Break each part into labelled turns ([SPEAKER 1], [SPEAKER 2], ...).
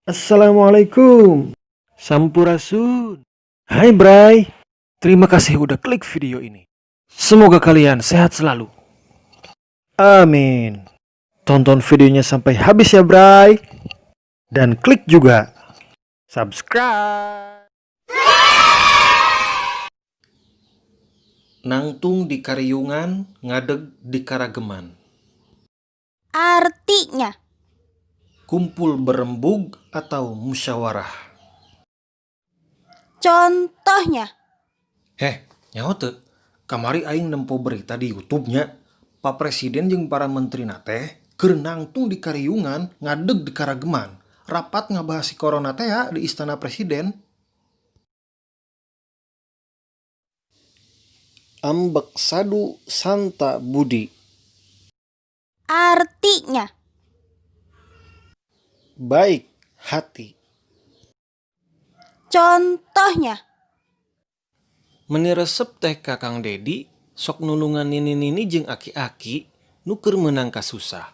[SPEAKER 1] Assalamualaikum. Sampurasun. Hai Bray. Terima kasih udah klik video ini. Semoga kalian sehat selalu. Amin. Tonton videonya sampai habis ya, Bray. Dan klik juga subscribe. Nangtung di Kariungan, ngadeg di Karageman.
[SPEAKER 2] Artinya,
[SPEAKER 1] Kumpul berembug atau musyawarah.
[SPEAKER 2] Contohnya,
[SPEAKER 1] Heh, nyaho teu? Kamari aing nempo berita di YouTube-nya. Pak Presiden jeung para menterina teh keur nangtung di Kariungan, ngadeg di Karageman. Rapat ngabahas si corona teh ya di Istana Presiden. Ambek sadu santa budi.
[SPEAKER 2] Artinya,
[SPEAKER 1] Baik hati.
[SPEAKER 2] Contohnya,
[SPEAKER 1] Meni resep teh ka Kang Dedi, sok nulungan nini-nini jeung aki-aki nu keur meunang kasusah.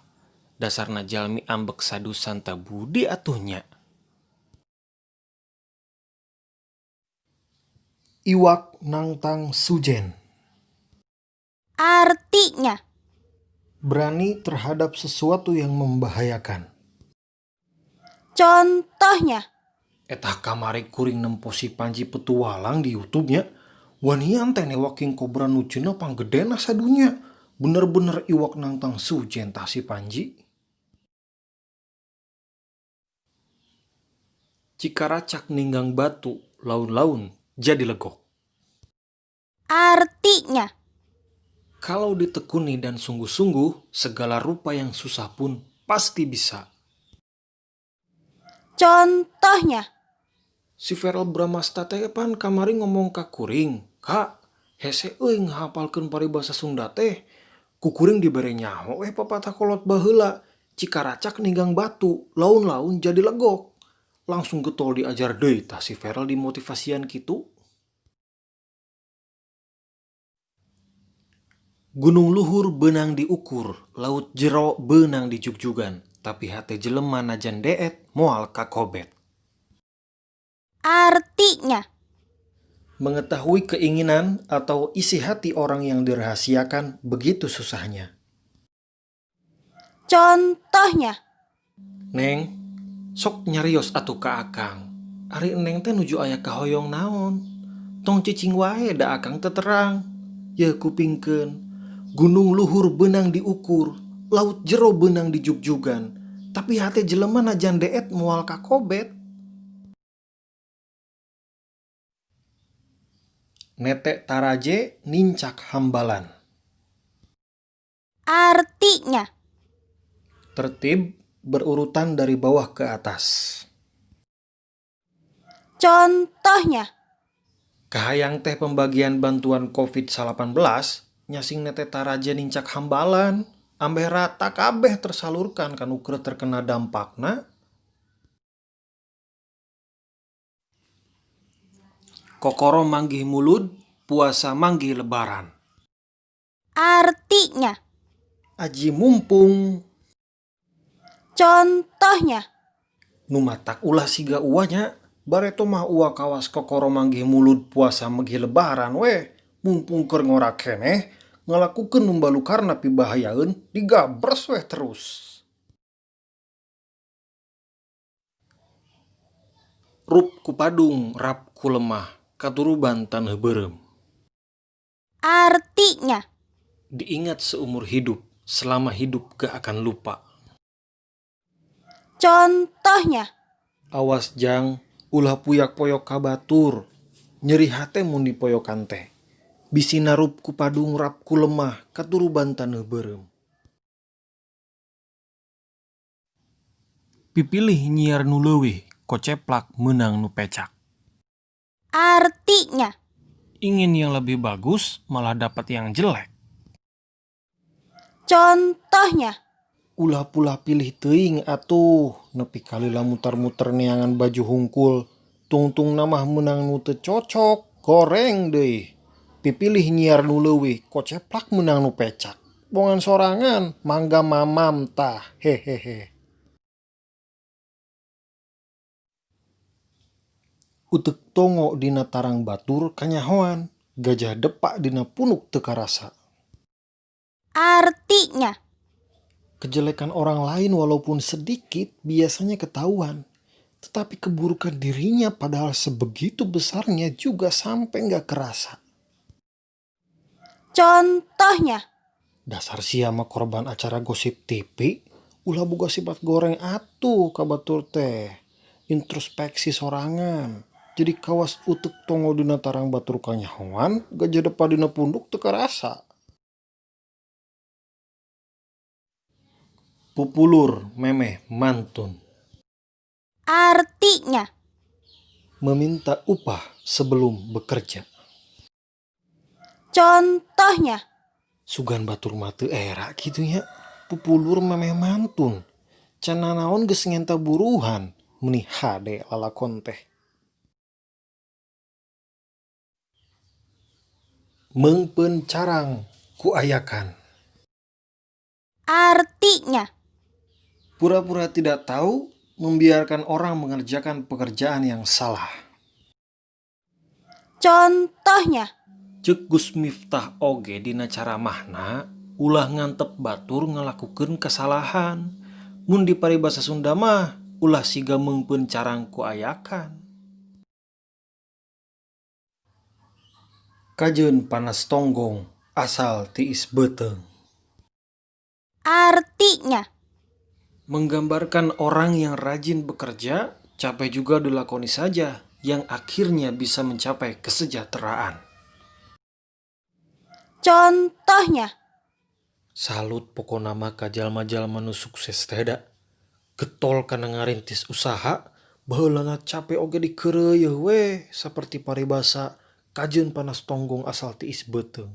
[SPEAKER 1] Dasarna jalmi ambek sadu santa budi atuh nya. Iwak nangtang sujen.
[SPEAKER 2] Artinya,
[SPEAKER 1] Berani terhadap sesuatu yang membahayakan.
[SPEAKER 2] Contohnya,
[SPEAKER 1] Etah kamari kuring nempo si Panji Petualang di YouTube-nya. Wanian teh newak king kobra nu cenah panggedena sadunya. Bener-bener iwak nangtang sujen tah si Panji. Cikaracak ninggang batu, laun-laun jadi legok.
[SPEAKER 2] Artinya,
[SPEAKER 1] Kalau ditekuni dan sungguh-sungguh, segala rupa yang susah pun pasti bisa.
[SPEAKER 2] Contohnya,
[SPEAKER 1] Si Verrell Bramasta teh pan kamari ngomong ka kuring, "Kak, hese euy ngahapalkeun paribasa Sunda teh." Ku kuring dibere nyaho weh papatah kolot baheula, cikaracak ninggang batu, laun-laun jadi legok. Langsung getol diajar deui tah si Verrell dimotivasian kitu. Gunung luhur beunang diukur, laut jero beunang dijugjugan, tapi hate jelema najan deet moal kakobet.
[SPEAKER 2] Artinya,
[SPEAKER 1] Mengetahui keinginan atau isi hati orang yang dirahasiakan begitu susahnya.
[SPEAKER 2] Contohnya,
[SPEAKER 1] Neng, sok nyarios atuh ka akang. Ari Neng teh nuju aya kahoyong naon? Tong cicing wae da akang teu terang. Ye kupingkeun. Gunung luhur beunang diukur, laut jero beunang dijugjugan, tapi hate jelema najan deet moal kakobet. Nete taraje nincak hambalan.
[SPEAKER 2] Artinya,
[SPEAKER 1] Tertib berurutan dari bawah ke atas.
[SPEAKER 2] Contohnya,
[SPEAKER 1] Kahayang teh pembagian bantuan COVID-19 nyasing nete taraje nincak hambalan, ambeh rata kabeh tersalurkan kanu keur terkena dampakna. Kokoro manggih mulud, puasa manggih lebaran.
[SPEAKER 2] Artinya,
[SPEAKER 1] Aji mumpung.
[SPEAKER 2] Contohnya,
[SPEAKER 1] Nu matak ulah siga uanya, bareto mah ua kawas kokoro manggih mulud puasa manggih lebaran weh. Mumpung keur ngora keneh, ngalakukeun nu balukarna pibahayaeun digabres weh terus. Rup ku padung, rap ku lemah, katuruban taneuh beureum.
[SPEAKER 2] Artinya,
[SPEAKER 1] Diingat seumur hidup, selama hidup gak akan lupa.
[SPEAKER 2] Contohnya,
[SPEAKER 1] Awas jang, ulah puyak poyok ka batur, nyeri hate mun dipoyokan teh. Bisi narup ku padung rap ku lemah, katuruban taneuh beureum. Pipilih nyiar nu leuwih, koceplak meunang nu pecak.
[SPEAKER 2] Artinya,
[SPEAKER 1] Ingin yang lebih bagus, malah dapat yang jelek.
[SPEAKER 2] Contohnya,
[SPEAKER 1] Ulah pulah pilih teuing atuh, nepi kalila muter-muter neangan baju hungkul, tungtung namah meunang nu teu cocok, goreng deui. Pipilih nyiar nu leuwih, koceplak meunang nu pecak. Bongan sorangan, mangga mamam tah, hehehe. Uteuk tongo dina tarang batur kanyahoan, gajah depak dina punuk teu karasa.
[SPEAKER 2] Artinya,
[SPEAKER 1] Kejelekan orang lain walaupun sedikit biasanya ketahuan. Tetapi keburukan dirinya padahal sebegitu besarnya juga sampai nggak kerasa.
[SPEAKER 2] Contohnya,
[SPEAKER 1] Dasar sia mah korban acara gosip TV, ulah boga sifat goreng atuh ka batur teh. Introspeksi sorangan. Jadi kawas uteuk tongo dina tarang batur kanyahoan, gajah depak dina punduk teu karasa. Pupulur memeh mantun.
[SPEAKER 2] Artinya,
[SPEAKER 1] Meminta upah sebelum bekerja.
[SPEAKER 2] Contohnya,
[SPEAKER 1] Sugan batur mah teu era kitu nya. Pupulur memeh mantun. Can nanaon geus ngenta buruhan, meuni hade lalakon teh. Meungpeun carang ku ayakan.
[SPEAKER 2] Artinya,
[SPEAKER 1] Pura-pura tidak tahu, membiarkan orang mengerjakan pekerjaan yang salah.
[SPEAKER 2] Contohnya,
[SPEAKER 1] Ceuk Gus Miftah oge dina caramahna ulah ngantep batur ngalakukeun kasalahan. Mun di paribasa Sunda mah ulah siga meungpeun carang ku ayakan. Kajeun panas tonggong asal tiis beuteung.
[SPEAKER 2] Artinya,
[SPEAKER 1] Menggambarkan orang yang rajin bekerja, capek juga dilakoni saja, yang akhirnya bisa mencapai kesejahteraan.
[SPEAKER 2] Contohnya,
[SPEAKER 1] Salut pokona mah ka jalma-jalma nu sukses teh da. Getol kana ngarintis usaha, baheulana capek oge dikeureuyeun we saperti paribasa kajeun panas tonggong asal tiis beuteung.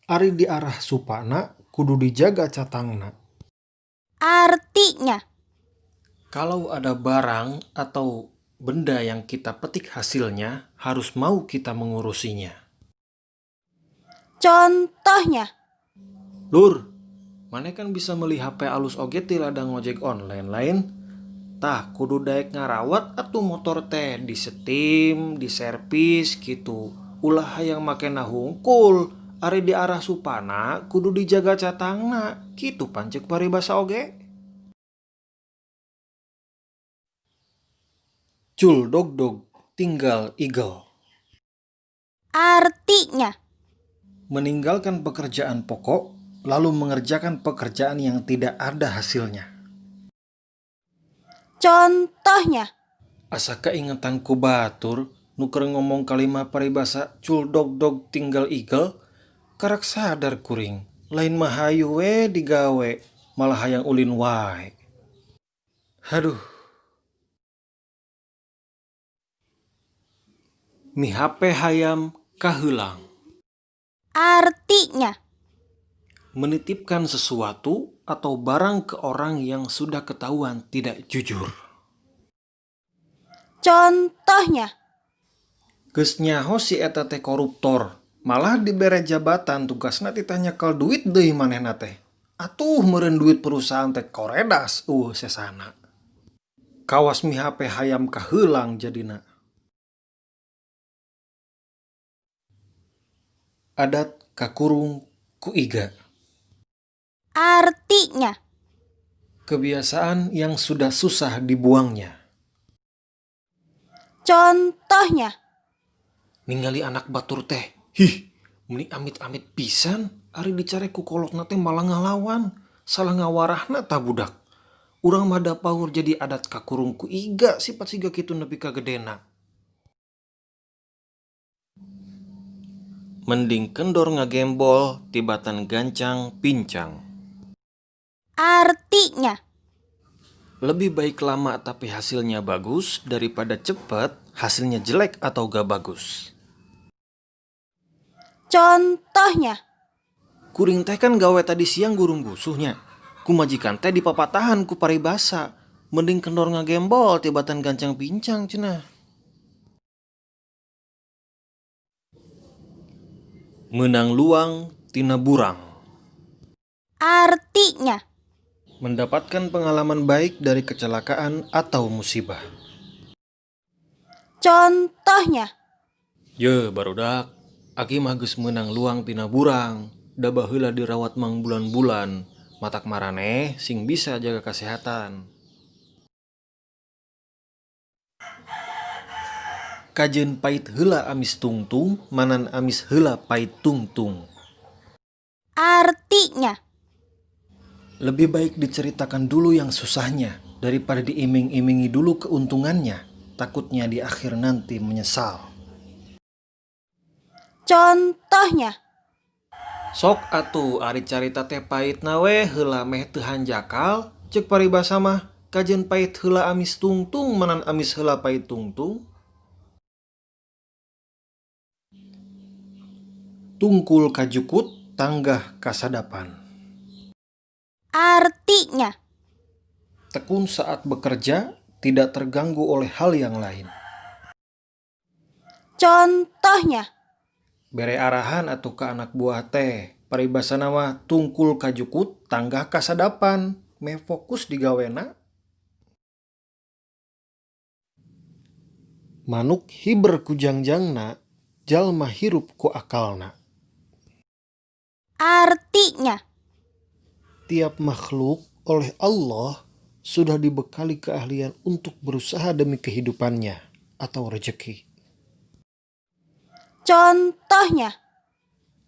[SPEAKER 1] Ari diarah supana kudu dijaga catangna.
[SPEAKER 2] Artinya,
[SPEAKER 1] Kalau ada barang atau benda yang kita petik hasilnya, harus mau kita mengurusinya.
[SPEAKER 2] Contohnya,
[SPEAKER 1] Lur, maneh kan bisa meuli HP alus oge ti ladang ngojek online lain? Tah, kudu daek ngarawat atuh motor teh disetim, diservis gitu. Ulah hayang makena hungkul, ari diarah supana kudu dijaga catangna, kitu pan ceuk paribasa oge. Cul dogdog tinggal igel.
[SPEAKER 2] Artinya,
[SPEAKER 1] Meninggalkan pekerjaan pokok, lalu mengerjakan pekerjaan yang tidak ada hasilnya.
[SPEAKER 2] Contohnya,
[SPEAKER 1] Asa kaingetan ku batur nu keur ngomong kalima paribasa cul dogdog tinggal igel, karak sadar kuring, lain mah hayu we digawe, malah hayang ulin wae. Haduh. Mihape hayam kaheulang.
[SPEAKER 2] Artinya,
[SPEAKER 1] Menitipkan sesuatu atau barang ke orang yang sudah ketahuan tidak jujur.
[SPEAKER 2] Contohnya,
[SPEAKER 1] Geus nyaho si eta teh koruptor, malah dibere jabatan tugasna titah nyekel duit deui manehna teh. Atuh meureun duit perusahaan teh koredas euweuh sesana. Kawas mihape hayam kaheulang jadina. Adat kakurung ku iga.
[SPEAKER 2] Artinya,
[SPEAKER 1] Kebiasaan yang sudah susah dibuangnya.
[SPEAKER 2] Contohnya,
[SPEAKER 1] Ningali anak batur teh, hih, meuni amit-amit pisan, ari dicarek ku kolotna teh malah ngalawan, salah ngawarahna tah budak. Urang mah da paur jadi adat kakurung ku iga sifat siga kitu nepi ka gedena. Mending kendor ngagembol tibatan gancang pincang.
[SPEAKER 2] Artinya,
[SPEAKER 1] Lebih baik lama tapi hasilnya bagus daripada cepet hasilnya jelek atau gak bagus.
[SPEAKER 2] Contohnya,
[SPEAKER 1] Kuring teh kan gawe tadi siang gurung gusuhnya. Ku majikan teh dipapatahan ku paribasa. Mending kendor ngagembol tibatan gancang pincang cenah. Meunang luang tina burang.
[SPEAKER 2] Artinya,
[SPEAKER 1] Mendapatkan pengalaman baik dari kecelakaan atau musibah.
[SPEAKER 2] Contohnya.
[SPEAKER 1] Ye, barudak, Aki mah geus meunang luang tina burang, da baheula dirawat mangbulan-bulan. Matak maraneh sing bisa jaga kesehatan. Kajeun pait heula amis tungtung, manan amis heula pait tungtung.
[SPEAKER 2] Artinya.
[SPEAKER 1] Lebih baik diceritakan dulu yang susahnya daripada diiming-imingi dulu keuntungannya. Takutnya di akhir nanti menyesal.
[SPEAKER 2] Contohnya.
[SPEAKER 1] Sok atuh ari carita teh paitna we heula meh teu hanjakal, ceuk paribasa mah kajeun pait heula amis tungtung manan amis heula pait tungtung. Tungkul kajukut tanggah kasadapan.
[SPEAKER 2] Artinya.
[SPEAKER 1] Tekun saat bekerja, tidak terganggu oleh hal yang lain.
[SPEAKER 2] Contohnya.
[SPEAKER 1] Bere arahan atuh ka anak buah teh, paribasana mah tungkul kajukut tanggah kasadapan, meh fokus digawena. Manuk hiber ku jangjangna, jalma hirup ku akalna.
[SPEAKER 2] Artinya.
[SPEAKER 1] Tiap makhluk oleh Allah sudah dibekali keahlian untuk berusaha demi kehidupannya atau rejeki.
[SPEAKER 2] Contohnya.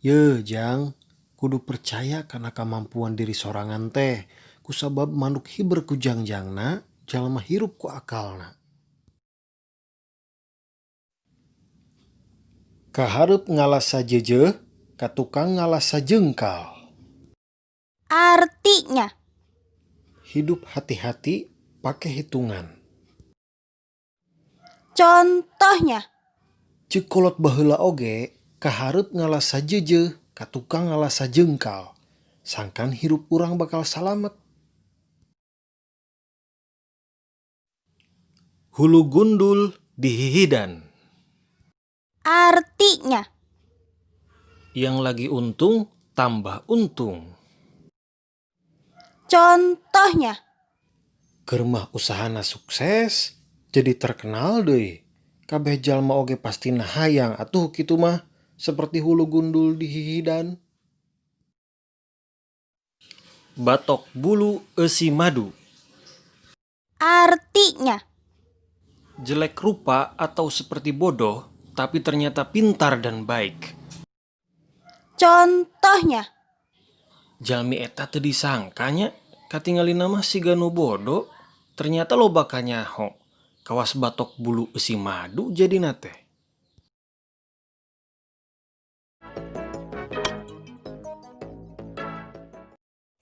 [SPEAKER 1] Ye, Jang, kudu percaya kana kamampuan diri sorangan teh, kusabab manuk hiber ku jangjangna, jalma hirup ku akalna. Kahareup ngalas sajeujeuh, ka tukang ngalas sajengkal.
[SPEAKER 2] Artinya.
[SPEAKER 1] Hidup hati-hati, pakai hitungan.
[SPEAKER 2] Contohnya.
[SPEAKER 1] Ceuk kolot baheula oge, kahareup ngalas sajeujeuh, ka tukang ngalas sajengkal. Sangkan hirup urang bakal salamet. Hulu gundul dihihidan.
[SPEAKER 2] Artinya.
[SPEAKER 1] Yang lagi untung, tambah untung.
[SPEAKER 2] Contohnya.
[SPEAKER 1] Keur mah usahana sukses, jadi terkenal deui. Kabeh jalma oge pastina hayang atuh kitu mah, seperti hulu gundul dihihidan. Batok bulu eusi madu.
[SPEAKER 2] Artinya.
[SPEAKER 1] Jelek rupa atau seperti bodoh, tapi ternyata pintar dan baik.
[SPEAKER 2] Contohnya.
[SPEAKER 1] Jalmi eta teu disangka nya, katingalina mah siga nu bodoh, ternyata loba kanyaho. Kawas batok bulu eusi madu jadina teh.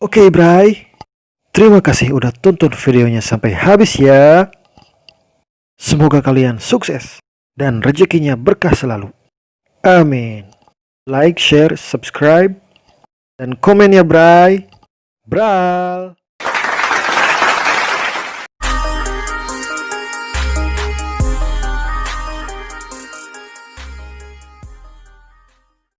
[SPEAKER 1] Oke, Bray. Terima kasih udah tonton videonya sampai habis ya. Semoga kalian sukses dan rezekinya berkah selalu. Amin. Like, share, subscribe, dan komen ya, Bray. Bral.